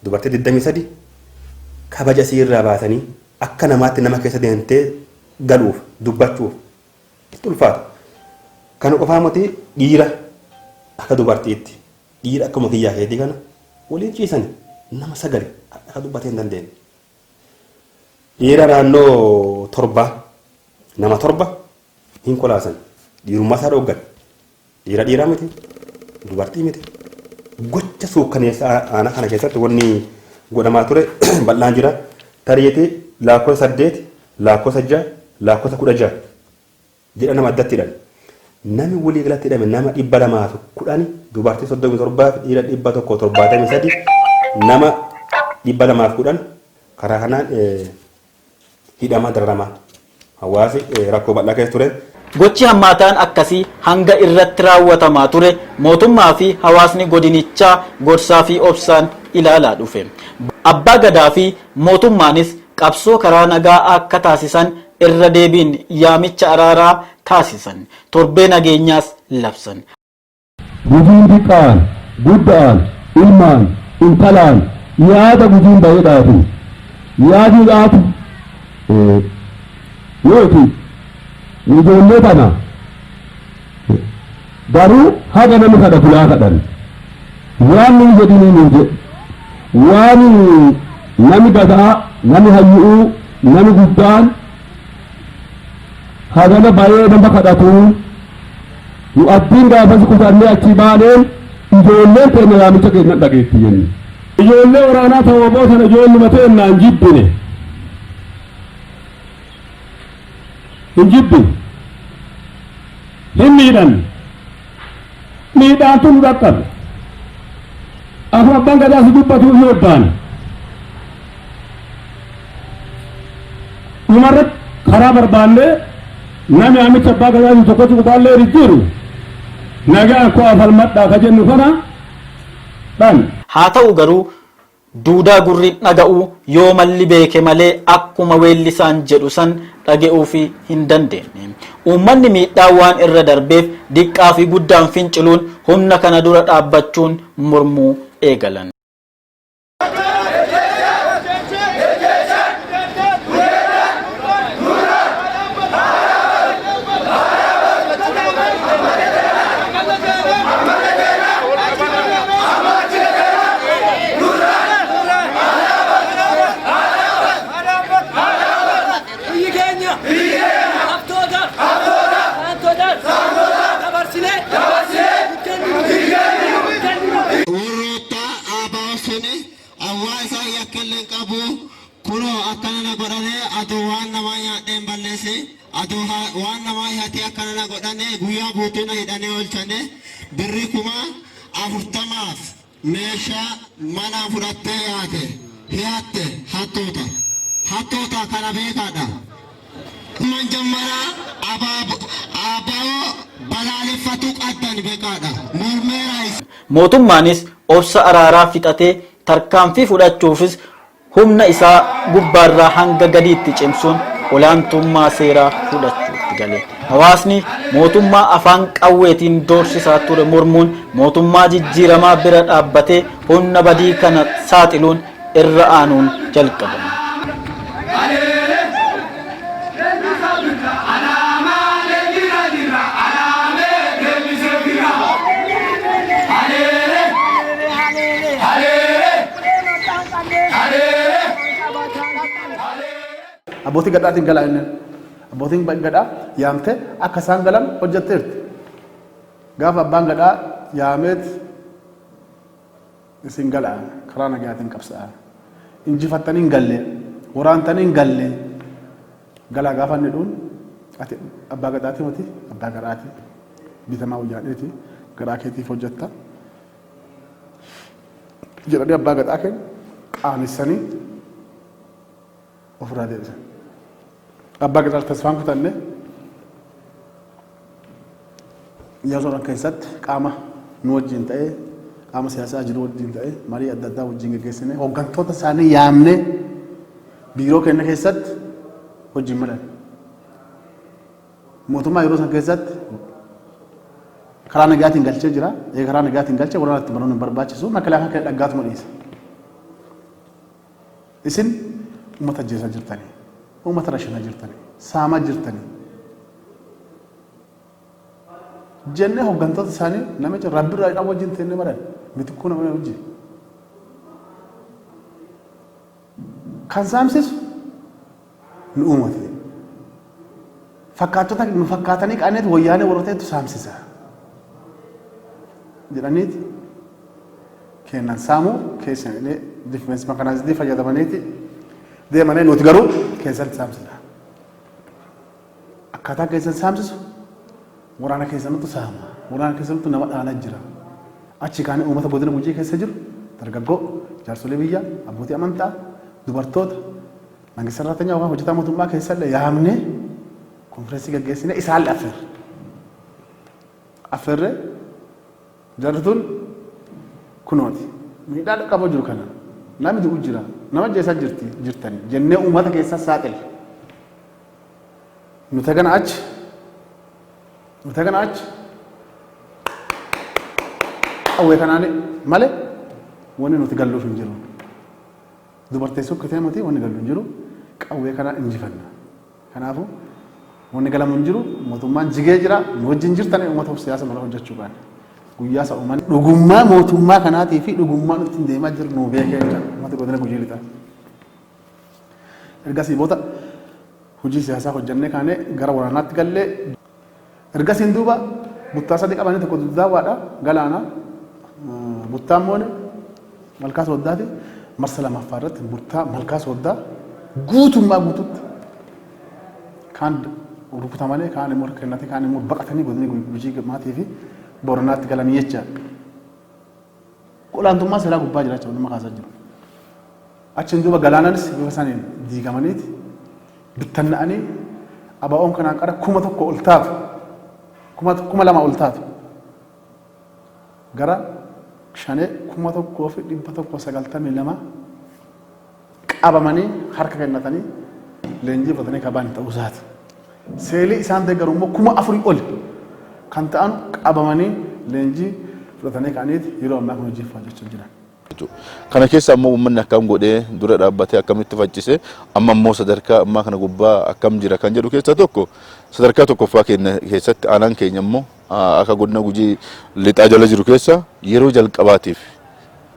Dubartii 23 kabaja isii irraa baasanii akka namaatti nama keessa deemtee galuuf dubbachuuf itti ulfaata. Kana qofaa miti dhiira akka dubartiitti dhiira akkuma kiyyaa keetii kana waliin ciisani nama sagali akka dubbatee hin dandeenye. Dhiira naannoo torba nama torba hin kolaasan dhiirummaa isaa dhooggan. Dhiira dhiiraa miti dubartii miti. Gocha suukkaneessa aanaa kana keessatti wanni godhamaa ture bal'aan jira. Tariitii lakkoofsa 8, lakkoofsa 6, lakkoofsa 16 jedha nama addatti hidhan. Namni walii galatti hidhame nama 210, dubartii 37 fi dhiira 173, nama 210 karaa kanaan hidhamaa dararamaa hawaasi rakkoo bal'aa keessa ture. Gochi hammaataan akkasii hanga irratti raawwatamaa ture mootummaa fi hawaasni godinichaa gorsaa fi obsaan ilaalaa dhufe. Abbaa Gadaa fi mootummaanis qabsoo karaa nagaa akka taasisan irra deebiin yaamicha araaraa taasisan. Torbee nageenyaas labsan. Gujiin diqqa'aan, gudda'aan, ilmaan, intalaan yaada Gujiin bayee dhaatu. Yaadii dhaatu nuti ijoollee tana garuu haga nami kadhatu laa kadhan. Waan nuyi jedhinii nuu jedhi. Waan nami gada'aa, nami hayyu'uu, nami guddaan hagana bayee nama kadhatuu. Nu abdiin gaafas kutannee achii baaneen ijoolleen teenna yaamicha keenna hin dhageetti jenne. Ijoollee waraanaa ta wbo tana ijoolluma teenna hin jibbine. Hin jibbine. Hin miidhanne. Miidhaantu nu dhaqqabe. Akkuma abbaan gadaa si dubbatu yoo baane. Dhumarratti karaa barbaannee nami amicha abbaa gadaa tokkotti qubaallee jijjiiru nagaan koo afalmadhaa ka jennu kana dhan. Haa ta'u garuu duudaa gurri dhaga'u yoo malli beeke malee akkuma weellisaan jedhu san dhage'uufii hin dandeenne. Uummanni miidhaa waan irra darbeef diqqaa fi guddaan finciluun humna kana dura dhaabbachuun mormuu eegalan. Biyyi keenya haftootaaf saamtotaaf dabarsinee hin kenninu. Worroota ABO suni awwaa isaa yakkellee hin qabu kunoo akkana na godhane adoo waan namaa nyaadhee hin balleessi adoo waan namaa hatee akkana na godhane guyyaa guutuu na hidhanee oolchane birrii 40,000f meeshaa manaa fudhattee yaate hihatte hattoota hattoota kana beekaadha. Manjammara abo balaaleffatu qaddan beekaadha mormeera isin. Mootummaanis obsa araaraa fixatee tarkaanfii fudhachuufis humna isaa gubbaarraa hanga gadiitti cimsuun olaantummaa seeraa fudhachuutti gale. Hawaasni mootummaa afaan qawweetiin doorsisaa ture mormuun mootummaa jijjiiramaa bira dhaabbatee humna badii kana saaxiluun irra aanuun jalqabame. Abbootii gadhaatiin galaa jenneen. Abbootiin gadhaa yaamtee akka isaan galan hojjetteerti. Gaafa abbaan gadhaa yaameet isin galaa karaa nagayaatiin qabsa'a. Injifattanii hin galle, waraantanii hin galle. Galaa gaafa inni dhuun ati abbaa gadhaatii miti abbaa garaati. Bitamaa wayyaadheeti garaa keetiif hojjetta. Jedhanii abbaa gadaa keenya qaanessanii ofirraa deebisan. Abbaa gadaa tasfaan kutanne yeroo keessatti qaama nu wajjin ta'ee, qaama siyaasaa jiru wajjin ta'ee, marii adda addaa wajjin geggeessine, hooggantoota isaanii yaamne, biiroo keenya keessatti wajjin maran. Mootummaa yeroo san keessatti karaa nagaatiin galchee jira. Ee karaa nagaatiin galchee waraana itti banuun hin barbaachisu. Makalaakaa kan dhaggaatuma dhiisa. Isin uummata ajjeesaa jirtanii, uummata rashanaa jirtanii, saamaa jirtanii. Jennee hooggantoota isaanii namicha rabbirraa hidhaan wajjin teennee maran mitikkuu nama wajjin. Kan saamsisu nu uumate. Fakkaattota nu fakkaatanii qaaneet wayyaanee warra ta'etu saamsisa. Jedhaniiti kennan saamuu keessa jedhee difeensi makanaazidii fayyadamaniiti deemanii nuti garuu keessatti saamsisa. Akkaataa keessan saamsisu Waraana keessanuttu saama. Waraana keessanuttu nama dhaanaa jira. Achi kaanee uummata godina Gujii keessa jiru dargaggoo, jaarsolii biyyaa, abbootii amantaa, dubartoota, መንግስት ሰራተኛ yookaan hojjetaa mootummaa keessallee yaamnee konfireensii gaggeessine isaan affeerre. Affeerree jarri tun kunooti miidhaa qabu jiru kana namni du'u jira nama jeesaa jirti jirtanii jennee uummata keessa saaxile. Nuti gana achi nuti gana achi qawwee kanaan malee wanni nuti galluuf hin jiru. Dubartii sukkatee miti wanni gallu hin jiru qawwee kanaan injifanna. Kanaafuu wanni galamu hin jiru mootummaan jigee jira nu wajjin jirtan uummata siyaasa mala hojjechuu qabna. Guyyaa isa uummanni dhugummaa mootummaa kanaatii fi dhugummaa nuti ittiin deemaa jiru nu beekee jira uummata godina Gujii lixaa. Ergasii booda hojii siyaasaa hojjennee kaanee gara waraanaatti gallee ergasiin duuba buttaa sadii qabanii tokko duddaawwaadha galaana buttaan moone malkaa sooddaati marsa lamaffaa irratti buttaa malkaa sooddaa guutummaa guututti kaan rukutamanii kaan immoo kennate kaan immoo baqatanii godina Gujii maatii fi Booranaatti galanii jecha olaantummaa seeraa gubbaa jiraachaa nama kaasaa jiru. Achiin duuba galaananis bifa isaaniin diigamaniiti bittanna'anii abaa'oon kanaan qara 1000 ol taatu 2000 ol taatu gara shanee 1192 qabamanii harka kennatanii leenjii fudhatanii kabaan ta'uu isaati. Seelii isaan deeggaru immoo 4000 ol kan ta'an qabamanii leenjii fudhatanii ka'aniiti yeroo ammaa kun hojii hojjechaa jiran. Kana keessa ammoo uummanni akkam godhee dura dhaabbatee akkamitti faccise amma immoo sadarkaa ammaa kana gubbaa akkam jira kan jedhu keessaa tokko sadarkaa tokkoffaa keenya keessatti aanaan keenya immoo akka godina Gujii lixaa jala jiru keessa yeroo jalqabaatiif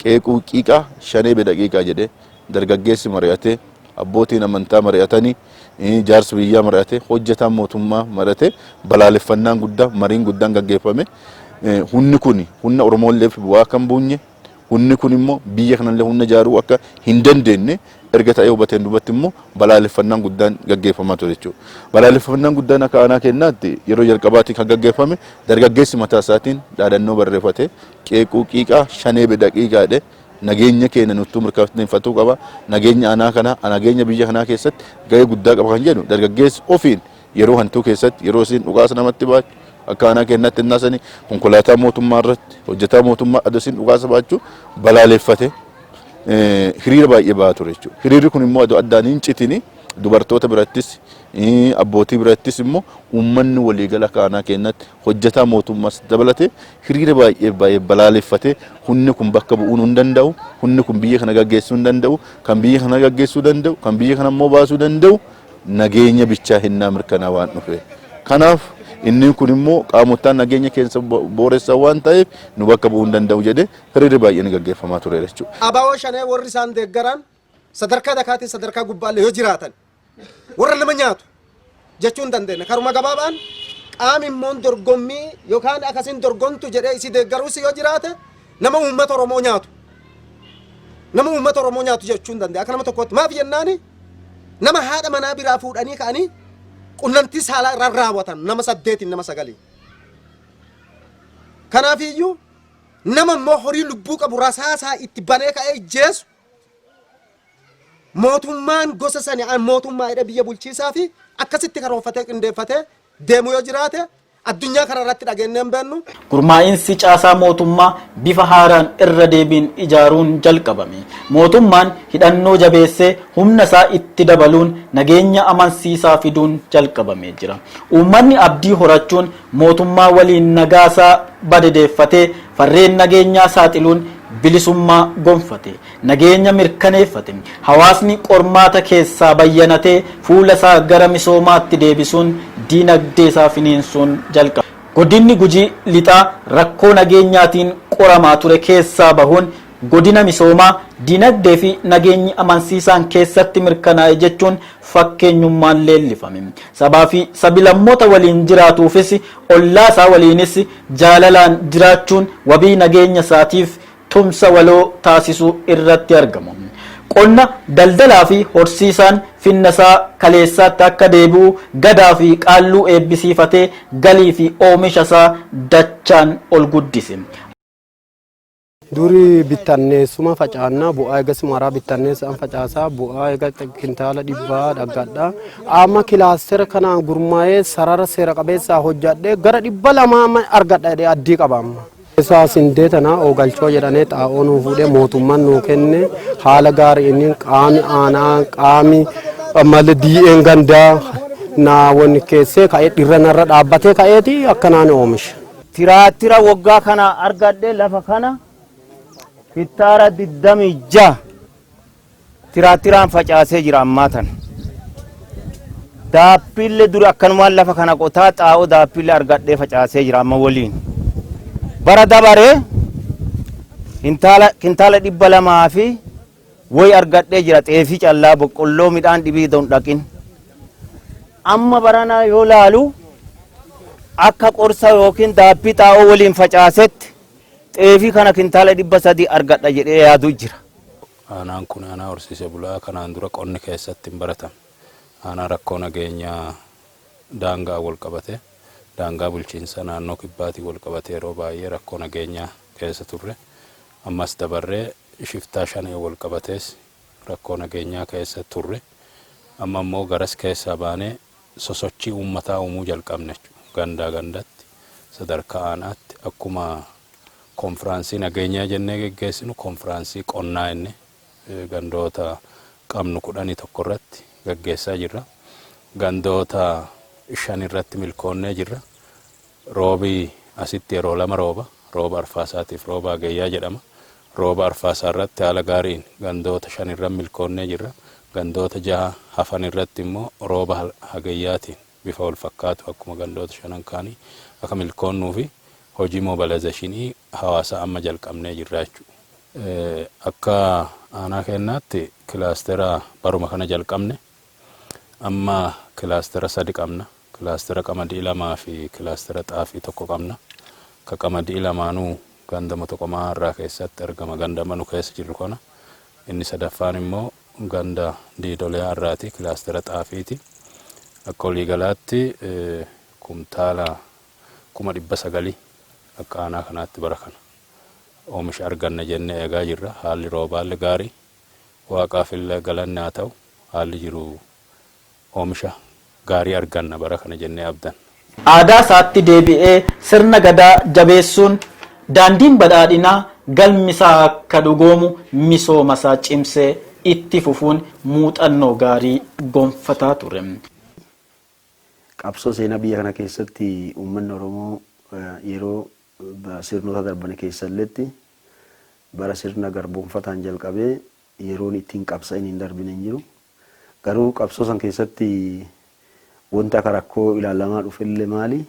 qeequu qiiqaa shanee bedaqiiqaa jedhee dargaggeessi mari'atee abbootiin amantaa mari'atanii jaarsi biyyaa mari'atee hojjetaan mootummaa mari'atee balaaleffannaan guddaa mariin guddaan gaggeeffame hunni kun humna Oromoolleef bu'aa kan buunye hunni kun immoo biyya kanallee humna ijaaruu akka hin dandeenye erga ta'ee hubateen duubatti immoo balaaleffannaan guddaan gaggeeffamaa ture jechuudha. Balaaleffannaan guddaan akka aanaa keenyaatti yeroo jalqabaatti kan gaggeeffame dargaggeessi mataa isaatiin dhaadannoo barreeffatee qeequu qiiqaa shanee bedaqiiqaa jedhee nageenya keenya nuttuu mirkaneeffatuu qaba. Nageenya aanaa kanaa nageenya biyya kanaa keessatti gahee guddaa qaba kan jedhu dargaggeessi ofiin yeroo hantuu keessatti yeroo isiin dhukaasa namatti baachuu akka aanaa keenyaatti hinnaasanii konkolaataa mootummaa irratti hojjetaa mootummaa adda isiin dhukaasa baachuu balaaleffate hiriira baay'ee ba'aa ture jechuudha. Hiriirri kun immoo adda addaan hin citini dubartoota birattis abbootii birattis immoo uummanni waliigala akka aanaa keenyaatti hojjetaa mootummaas dabalatee hiriira baay'ee baay'ee balaaleffate humni kun bakka bu'uun hin danda'u humni kun biyya kana gaggeessuu hin danda'u kan biyya kana gaggeessuu danda'u kan biyya kana immoo baasuu danda'u nageenya bichaa hinnaa mirkanaa waan dhufe. Kanaaf inni kun immoo qaamotaan nageenya keessa booressan waan ta'eef nu bakka bu'uu hin danda'u jedhee hiriirri baay'een gaggeeffamaa ture jechuudha. Abaa'oo shanee warri isaan deeggaran sadarkaa dakaatiin sadarkaa gubbaallee yoo jiraatan warra nama nyaatu jechuu hin dandeenya. Karuma gabaabaan qaami immoo dorgommii yookaan akkasiin dorgomtu jedhee isi deeggaruus yoo jiraate nama uummata Oromoo nyaatu. Nama uummata Oromoo nyaatu jechuu hin dandeenya. Akka nama tokkootti maaf jennaani nama haadha manaa biraa fuudhanii ka'anii qunnamtii saalaa irraa raawwatan nama 8 nama 9. Kanaafiyyuu nama immoo horii lubbuu qabu rasaasaa itti banee ka'ee ijjeessu mootummaan gosa sani mootummaa jedhee biyya bulchiisaa fi akkasitti karoorfatee qindeeffatee deemu yoo jiraate addunyaa kana irratti dhageenyee hin beennu. Gurmaa'insi caasaa mootummaa bifa haaraan irra deebiin ijaaruun jalqabame. Mootummaan hidhannoo jabeessee humna isaa itti dabaluun nageenya amansiisaa fiduun jalqabamee jira. Uummanni abdii horachuun mootummaa waliin nagaa isaa badedeeffatee farreen nageenyaa saaxiluun bilisummaa gonfate. Nageenya mirkaneeffate. Hawaasni qormaata keessaa bayyanatee fuula isaa gara misoomaatti deebisuun diinagdee isaa finiinsuun jalqabe. Godinni Gujii lixaa rakkoo nageenyaatiin qoramaa ture keessaa bahuun godina misoomaa diinagdee fi nageenyi amansiisaan keessatti mirkanaa'e jechuun fakkeenyummaan leellifame. Sabaa fi sabilammoota waliin jiraatuufis ollaa isaa waliinis jaalalaan jiraachuun wabii nageenya isaatiif tumsa waloo taasisuu irratti argamu. Qonna, daldalaa fi horsiisaan finnasaa kaleessaatti akka deebi'u Gadaa fi Qaalluu eebbisiifatee galii fi oomishasaa dachaan ol guddise. Duri bittanneessuma facaannaa bu'aa egas maraa bittanneessaan facaasaa bu'aa ega kintaala dhibbaa dhaggadha. Amma kilaastera kanaan gurmaa'ee sarara seera qabeessaa hojjadhee gara 200 argadha jedhee addii qaba amma. Isaa sindee tana oogalchoo jedhanee xaa'oo nuu fuudhee mootummaan nuu kenne haala gaarii inni qaami aanaa qaami ammallee dii'een gandaa naa wanni keessee ka'ee dhirra narra dhaabbatee ka'eeti akkanaan oomisha. Tiraattira waggaa kana argadhe lafa kana hektaara 26 tiraattiraan facaasee jira ammaa tana. Daappille duri akkanumaan lafa kana qotaa xaa'oo daappille argadhee facaasee jira amma waliin. Bara dabaree kintaala 200 fi woy argadhee jira xeefii callaa boqqolloo midhaan dhibii don dhaqin. Amma barana yoo laalu akka qorsa yookiin daappii xaa'oo waliin facaasetti xeefii kana kintaala 300 argadha jedhee yaadu jira. Aanaan kun aanaa horsiise bulaa kanaan dura qonni keessatti hin baratamne. Aanaa rakkoo nageenyaa daangaa wal qabate, daangaa bulchiinsa naannoo kibbaatiin wal qabate yeroo baay'ee rakkoo nageenyaa keessa turre. Ammas dabarree shiftaa shaneen wal qabatees rakkoo nageenyaa keessa turre. Amma immoo garas keessaa baanee sosochii uummataa uumuu jalqabne jechuudha. Gandaa gandatti, sadarkaa aanaatti akkuma konfiraansii nageenyaa jennee geggeessinu konfiraansii qonnaa jennee gandoota qabnu 11 irratti gaggeessaa jirra. Gandoota 5 irratti milkoonnee jirra. Roobi asitti yeroo lama rooba. Rooba arfaasaatiif rooba hagayyaa jedhama. Rooba arfaasaa irratti haala gaariin gandoota 5 irra milkoonnee jirra. Gandoota 6 hafan irratti immoo rooba hagayyaatiin bifa wal fakkaatu akkuma gandoota shanan kaanii akka milkoonnuu fi hojii mobilization hawaasaa amma jalqabnee jirra jechuudha. Akka aanaa keenyaatti kilaastera baruma kana jalqabne. Amma kilaastera 3 qabna. Kilaastera qamadii 2 fi kilaastera xaafii 1 qabna. Ka qamadii lamaanuu ganda Motoqomaa irraa keessatti argama ganda manu keessa jirru kana. Inni sadaffaan immoo ganda Diidolee irraati kilaastera xaafiiti. Akka waliigalaatti kumtaala 900,000 akka aanaa kanaatti bara kana oomisha arganna jennee eegaa jirra. Haalli roobaallee gaarii waaqaaf illee galanni haa ta'u haalli jiru oomisha gaarii arganna bara kana jennee abdanna. Aadaa isaatti deebi'ee sirna Gadaa jabeessuun daandiin badhaadhinaa galmisaa akka dhugoomu misoomasaa cimsee itti fufuun muuxannoo gaarii gonfataa ture. Qabsoo seenaa biyya kana keessatti uummanni Oromoo yeroo sirnoota darban keessalletti bara sirna garboomfataan jalqabee yeroon ittiin qabsa'in hin darbine hin jiru. Garuu qabsoo san keessatti wanti akka rakkoo ilaalamaa dhufellee maali?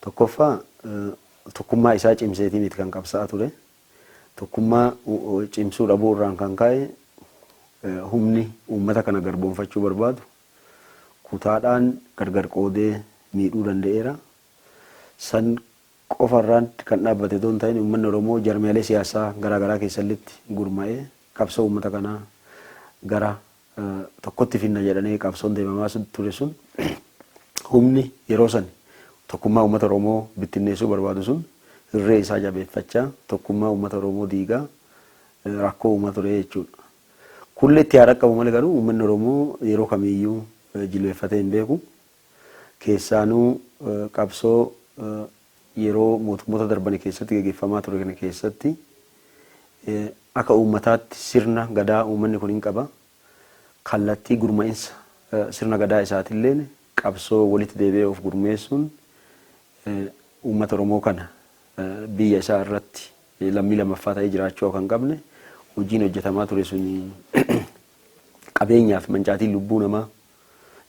Tokkoffaa tokkummaa isaa cimseetii miti kan qabsa'aa ture. Tokkummaa cimsuu dhabuu irraan kan ka'e humni uummata kana garboomfachuu barbaadu kutaadhaan gargar qoodee miidhuu danda'eera. San qofa irraan kan dhaabbate otoo hin ta'in uummanni Oromoo jarmiyaalee siyaasaa garaagaraa keessalletti gurmaa'ee qabsoo uummata kanaa gara tokkotti finna jedhanii qabsoon deemamaa ture sun humni yeroo san tokkummaa uummata Oromoo bittinneessuu barbaadu sun irree isaa jabeeffachaa tokkummaa uummata Oromoo diigaa rakkoo uumaa ture jechuudha. Kulli itti haa dhaqqabu malee garuu uummanni Oromoo yeroo kamiiyyuu jilbeeffatee hin beeku. Keessaanuu qabsoo yeroo mootummoota darban keessatti gaggeeffamaa ture kana keessatti akka uummataatti sirna gadaa uummanni kun hin qaba. Kallattii gurma'insa sirna gadaa isaatilleen qabsoo walitti deebi'ee of gurmeessuun uummata Oromoo kana biyya isaa irratti lammii lammaffaa ta'ee jiraachuu akka hin qabne hojiin hojjetamaa ture sun qabeenyaa fi mancaatiin lubbuu namaa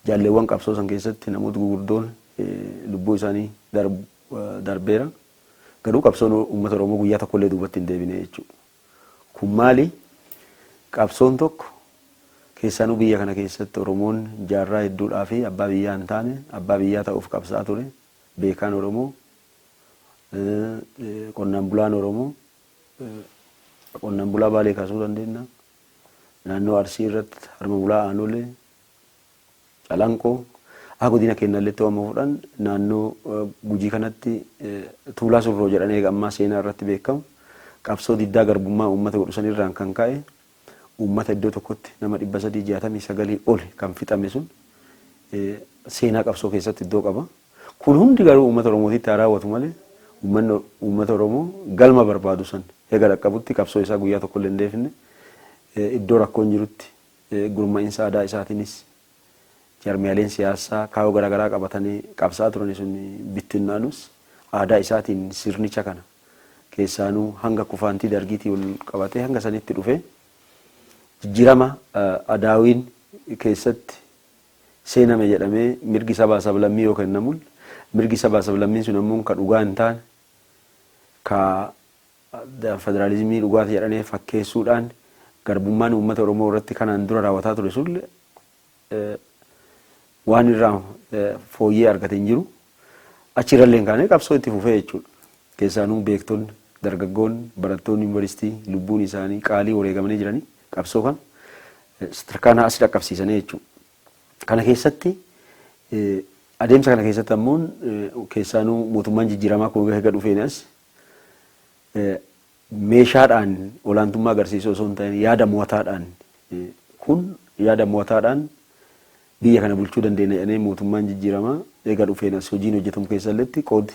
jaalleewwan qabsoo san keessatti namoota gugurdoon lubbuu isaanii darbeera. Garuu qabsoon uummata Oromoo guyyaa tokkollee duubatti hin deebine jechuudha. Kun maali? Qabsoon tokko keessaanuu biyya kana keessatti Oromoon jaarraa hedduudhaa fi abbaa biyyaa hin taane abbaa biyyaa ta'uuf qabsaa'aa ture. Beekaan Oromoo, qonnaan bulaan Oromoo, qonnaan bulaa Baalee kaasuu dandeenya. Naannoo Arsii irratti Harma Bulaa, Aanolee, Calanqoo, akka godina keenyallee to'ama fudhan naannoo Gujii kanatti Tuulaa Surroo jedhanii eega ammaa seenaa irratti beekamu qabsoo diddaa garbummaa uummata godhu sanirraan kan ka'e uummata iddoo tokkotti nama 369 ol kan fixame sun seenaa qabsoo keessatti iddoo qaba. Kun hundi garuu uummata Oromootitti haa raawwatu malee uummanni uummata Oromoo galma barbaadu san hega dhaqqabutti qabsoo isaa guyyaa tokko illee hin deefne, iddoo rakkoon jirutti gurma'insa aadaa isaatiinis jarmiyaaleen siyaasaa kaayoo garaagaraa qabatanii qabsaa'aa turani sun bittinnaanus aadaa isaatiin sirnicha kana keessaanuu hanga kufaantii Dargiitii wal qabatee hanga sanitti dhufe jijjiirama ADAWIn keessatti seename jedhamee mirgi sabaa sablammii yoo kennamul mirgi sabaa sablammiin sun ammoo ka dhugaa hin taane, ka federaalizimii dhugaati jedhanii fakkeessuudhaan garbummaan uummata Oromoo irratti kanaan dura raawwataa ture sun waan irraa fooyyee argate hin jiru. Achirrallee hin kaane qabsoo itti fufee jechuudha. Keessaanuu beektonni, dargaggoonni, barattoonni yuunivarsiitii lubbuun isaanii qaalii wareegamanii jiranii qabsoo kana sadarkaa as dhaqqabsiisanii jechuudha. Kana keessatti, adeemsa kana keessatti ammoo keessaanuu mootummaan jijjiiramaa kun eega dhufeen as meeshaadhaan olaantummaa agarsiisuu osoo hin ta'in yaada mo'ataadhaan, kun yaada mo'ataadhaan biyya kana bulchuu dandeenya jedhanii mootummaan jijjiiramaa eega dhufeen as hojiin hojjetamu keessalletti qoodi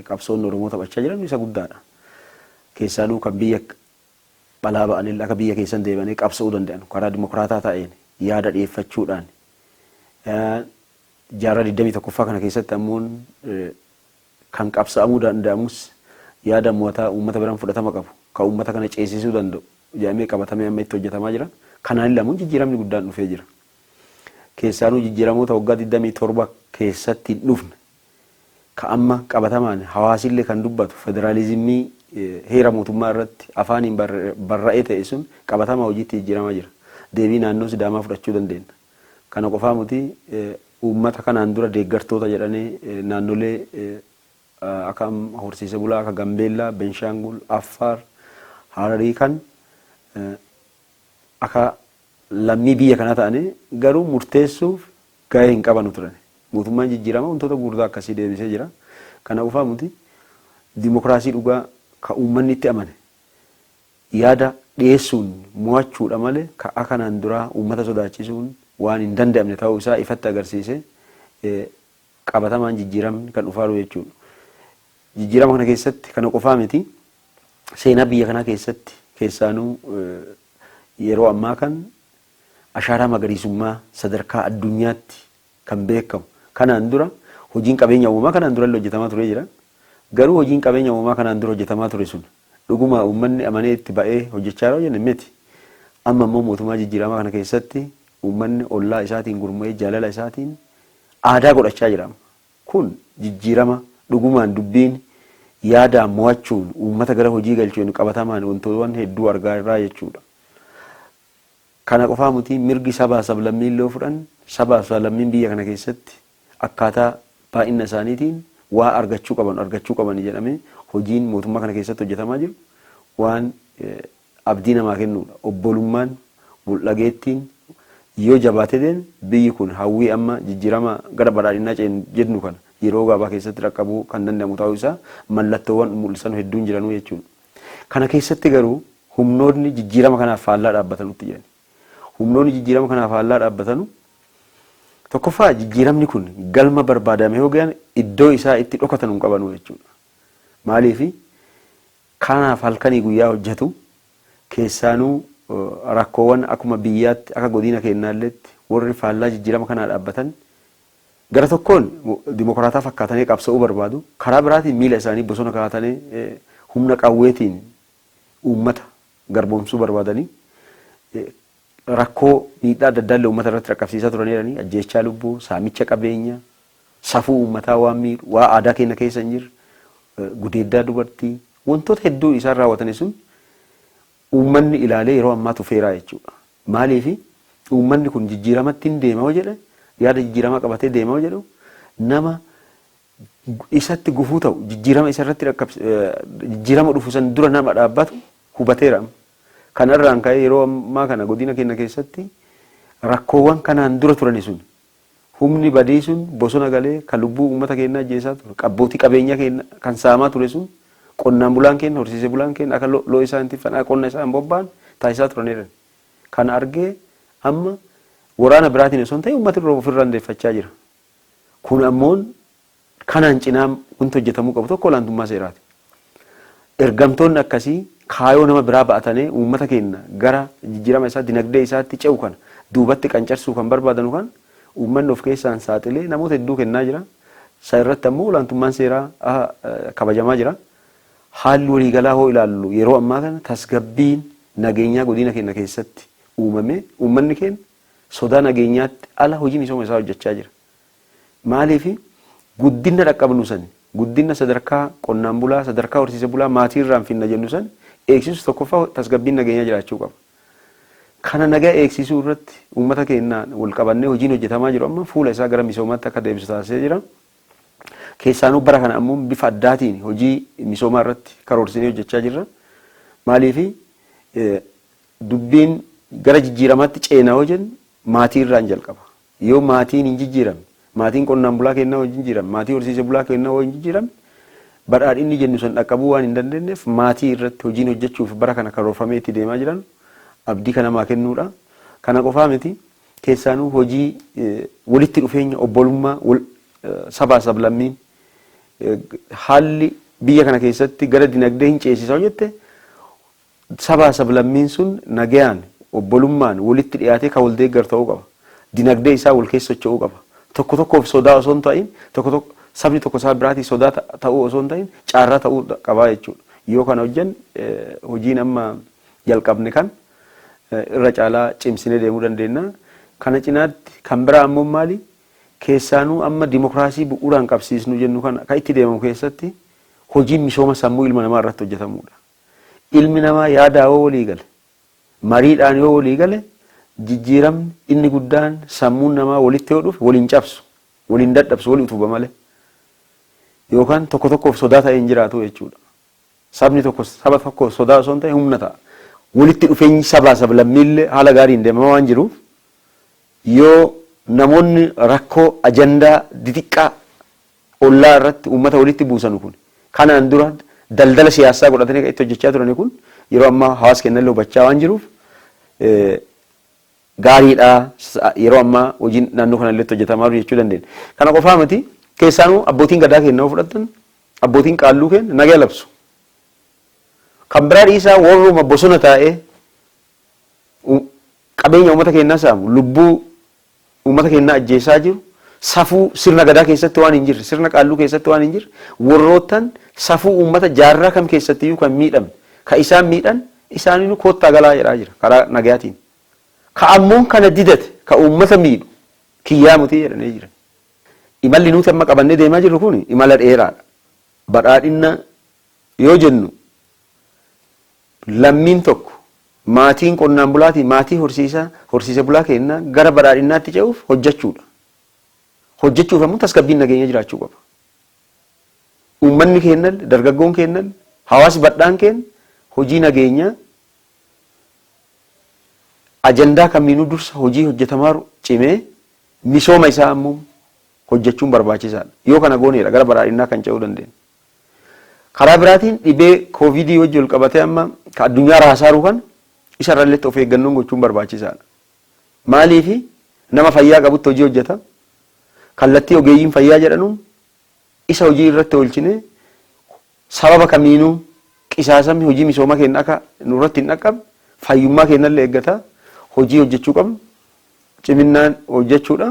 qabsoon Oromoo taphachaa jiran isa guddaadha. Keessaanuu kan biyya balaa ba'anii akka biyya keessan deemanii qabsa'uu danda'an karaa dimokiraataa ta'een yaada dhiyeeffachuudhaan jaarraa 21ffaa kana keessatti ammoo kan qabsa'amuu danda'amus yaada mo'ataa uummata biraan fudhatama qabu kan uummata kana ceesisuu danda'u jedhamee qabatamee amma itti hojjetamaa jira. Kanaan lamuun jijjiiramni guddaan dhufee jira. Keessaanuu jijjiiramoota waggaa 27 keessatti hin dhufne ka amma qabatamaan hawaasillee kan dubbatu federaalizimii heera mootummaa irratti afaaniin barra'ee ta'e sun qabatamaa hojiitti jijjiiramaa jira. Deebii naannoo Sidaamaa fudhachuu dandeenya. Kana qofaa miti, uummata kanaan dura deeggartoota jedhanii naannolee akka horsiise bulaa akka Gambeellaa, Benshaangul, Affaar, Hararii kan akka lammii biyya kanaa ta'anii garuu murteessuuf gahee hin qabanu turan. Mootummaan jijjiirama wantoota gurguddaa akkasii deebisee jira. Kana qofaa miti, dimokiraasii dhugaa ka uummanni itti amane yaada dhiyeessuun mo'achuudha malee ka akkanaan duraa uummata sodaachisuun waan hin danda'amne ta'uu isaa ifatti agarsiise qabatamaan jijjiiramni kan dhufaaru jechuudha. Jijjiirama kana keessatti kana qofaa miti, seenaa biyya kanaa keessatti keessaanuu yeroo ammaa kan ashaaraa magariisummaa sadarkaa addunyaatti kan beekamu kanaan dura hojiin qabeenya uumamaa kanaan dura illee hojjetamaa ture jira. Garuu hojiin qabeenya uumamaa kanaan dura hojjetamaa ture sun dhuguma uummanni amanee itti ba'ee hojjechaa yeroo jenne miti. Amma immoo mootummaa jijjiiramaa kana keessatti uummanni ollaa isaatiin gurmu'ee jaalala isaatiin aadaa godhachaa jira. Kun jijjiirama dhugumaan dubbiin yaadaan mo'achuun uummata gara hojii galchuun qabatamaan wantoota hedduu argaa irraa jechuudha. Kana qofaa miti, mirgi sabaa sablammii illee fudhan sabaa sablammiin biyya kana keessatti akkaataa baay'ina isaaniitiin waa argachuu qaban jedhamee hojiin mootummaa kana keessatti hojjetamaa jiru waan abdii namaa kennuudha. Obbolummaan mul'ageettiin yoo jabaatee deeme biyyi kun hawwii amma jijjiirama gara badhaadhinaa jennu kana yeroo gabaabaa keessatti dhaqqabuu kan danda'amu ta'uu isaa mallattoowwan mul'isan hedduun jiranuu jechuudha. Kana keessatti garuu humnoonni jijjiirama kanaaf faallaa dhaabbatanutti jiran. Humnoonni jijjiirama kanaaf faallaa dhaabbatanu tokkoffaa jijjiiramni kun galma barbaadame yoo gahan iddoo isaa itti dhokatan hin qabanu jechuudha. Maaliifi kanaaf halkanii guyyaa hojjetu keessaanuu rakkoowwan akkuma biyyaatti akka godina keenyaalleetti warri faallaa jijjiirama kanaa dhaabbatan gara tokkoon dimokiraataa fakkaatanii qabsa'uu barbaadu, karaa biraatiin miila isaanii bosona kaa'atanii humna qawweetiin uummata garboomsuu barbaadanii rakkoo miidhaa adda addaa illee uummata irratti dhaqqabsiisaa turaniiranii ajjeechaa lubbuu, saamicha qabeenya, safuu uummataa waan miidhu, waa aadaa keenya keessa hin jirre, gudeeddaa dubartii, wantoota hedduu isaan raawwatanii sun uummanni ilaalee yeroo ammaa tufeeraa jechuudha. Maaliifi uummanni kun jijjiiramatti hin deema yoo jedhe, yaada jijjiiramaa qabatee deema yoo jedhu, nama isatti gufuu ta'u jijjiirama isa irratti jijjiirama dhufu san dura nama dhaabbatu hubateera. Kanarraan ka'ee yeroo ammaa kana godina keenya keessatti rakkoowwan kanaan dura turani sun humni badii sun bosona galee kan lubbuu uummata keenyaa ajjeesaa ture, abbootii qabeenya keenya kan saamaa ture sun qonnaan bulaan keenya, horsiisee bulaan keenya akka loon isaa hin tiffanne, akka qonna isaa hin bobba'an taasisaa turaniiru. Kana argee amma waraana biraatiin osoo hin ta'in uummati ofirraa hundeeffachaa jira. Kun ammoo kanaan cinaa wanti hojjetamuu qabu tokko olaantummaa seeraati. Ergamtoonni akkasii kaayoo nama biraa ba'atanii uummata keenya gara jijjiirama isaa dinagdee isaatti ce'u kana duubatti qancarsuu kan barbaadanu kan uummanni of keessaan saaxilee namoota hedduu kennaa jira. Isa irratti ammoo olaantummaan seeraa kabajamaa jira. Haalli waliigalaa hoo ilaallu yeroo ammaa kana tasgabbiin nageenyaa godina keenya keessatti uumame uummanni keenya sodaa nageenyaatti ala hojii misooma isaa hojjechaa jira. Maaliif guddina dhaqqabnu sani guddina sadarkaa qonnaan bulaa sadarkaa horsiise bulaa maatii irraan finna jennu san eegsisu tokkoffaa tasgabbiin nageenyaa jiraachuu qaba. Kana nagaa eegsisuu irratti uummata keenyaan wal qabannee hojiin hojjetamaa jiru amma fuula isaa gara misoomaatti akka deebisu taasisee jira. Keessaanuu bara kana ammoo bifa addaatiin hojii misoomaa irratti karoorsinee hojjechaa jirra. Maaliif dubbiin gara jijjiiramaatti ceenaa yoo jennu maatii irraan jalqaba. Yoo maatiin hin jijjiiramne, maatiin qonnaan bulaa keenyaa yoo hin jijjiiramne, maatii horsiise bulaa keenyaa yoo hin jijjiiramne, badhaadhinni jennu san dhaqqabuu waan hin dandeenyeef maatii irratti hojiin hojjechuuf bara kana karoorfamee itti deemaa jiran abdii kan namaa kennuudha. Kana qofaa miti keessaanuu hojii walitti dhufeenya obbolummaa sabaa sablammiin haalli biyya kana keessatti gara dinagdee hin ceesisaa hojjette sabaa sablammiin sun nagayaan obbolummaan walitti dhiyaatee kan wal deeggaru ta'uu qaba. Dinagdee isaa wal keessa socho'uu qaba. Tokko tokkoof sodaa osoo hin ta'in tokko tokko sabni tokko saba biraatii sodaa ta'uu osoo hin ta'in caarraa ta'uu qaba jechuudha. Yoo kana hojjanne hojiin amma jalqabne kan irra caalaa cimsinee deemuu dandeenya. Kana cinaatti kan biraa ammoo maali? Keessaanuu amma dimokiraasii bu'uuraan qabsiisnu jennu kana kan itti deemamu keessatti hojiin misooma sammuu ilma namaa irratti hojjetamudha. Ilmi namaa yaadaa yoo walii gale, mariidhaan yoo walii gale jijjiiramni inni guddaan sammuun namaa walitti yoo dhufe waliin cabsu, waliin dadhabsu, wali utuba malee. Yookaan tokko tokkoof sodaa ta'ee hin jiraatu jechuudha. Sabni tokko saba tokkoof sodaa osoo hin ta'in humna ta'a. Walitti dhufeenyi sabaa sablammiillee haala gaariin deemamaa waan jiruuf yoo namoonni rakkoo ajandaa dixiqqaa ollaa irratti uummata walitti buusanu kun kanaan dura daldala siyaasaa godhatanii kan itti hojjechaa turani kun yeroo ammaa hawaasa keenyallee hubachaa waan jiruuf gaariidha yeroo ammaa hojiin naannoo kanallee itti hojjetamaa jiru jechuu dandeenya. Kana qofaa miti keessaanuu abbootiin gadaa keenya yoo fudhattan abbootiin qaalluu keenya nagaa labsu. Kan biraa dhiisaa warruma bosona taa'ee qabeenya uummata keenyaa saamu lubbuu uummata keenyaa ajjeesaa jiru safuu sirna gadaa keessatti waan hin jirre sirna qaalluu keessatti waan hin jirre warroottan safuu uummata jaarraa kam keessattiyyuu kan miidhamne kan isaan miidhan isaaniinuu koottaa galaa jedhaa jira karaa nagayaatiin. Ka ammoo kana didate ka uummata miidhu kiyyaa mutii jedhanii jiran. Imalli nuti amma qabannee deemaa jirru kun imala dheeraadha. Badhaadhina yoo jennu lammiin tokko maatiin qonnaan bulaatii maatii horsiisaa horsiise bulaa keenyaa gara badhaadhinaatti ce'uuf hojjechuudha. Hojjechuuf ammoo tasgabbiin nageenya jiraachuu qaba. Uummanni keenya, dargaggoon keenya, hawaasni badhaan keenya hojii nageenyaa ajandaa kamiinuu dursa hojii hojjetamaa cimee misooma isaa ammoo hojjechuun barbaachisaadha. Yoo kana gooneedha gara badhaadhinaa kan ce'uu dandeenya. Karaa biraatiin dhibee koovidii wajjin wal qabatee amma ka addunyaa raasaaru kan isa irrallee of eeggannoon gochuun barbaachisaadha. Maaliifi nama fayyaa qabutti hojii hojjeta. Kallattii ogeeyyiin fayyaa jedhanuun isa hojii irratti oolchinee sababa kamiinuu qisaasamni hojii misooma keenya akka nurratti hin dhaqqabne fayyummaa keenyallee eeggata hojii hojjechuu qabnu ciminaan hojjechuudha.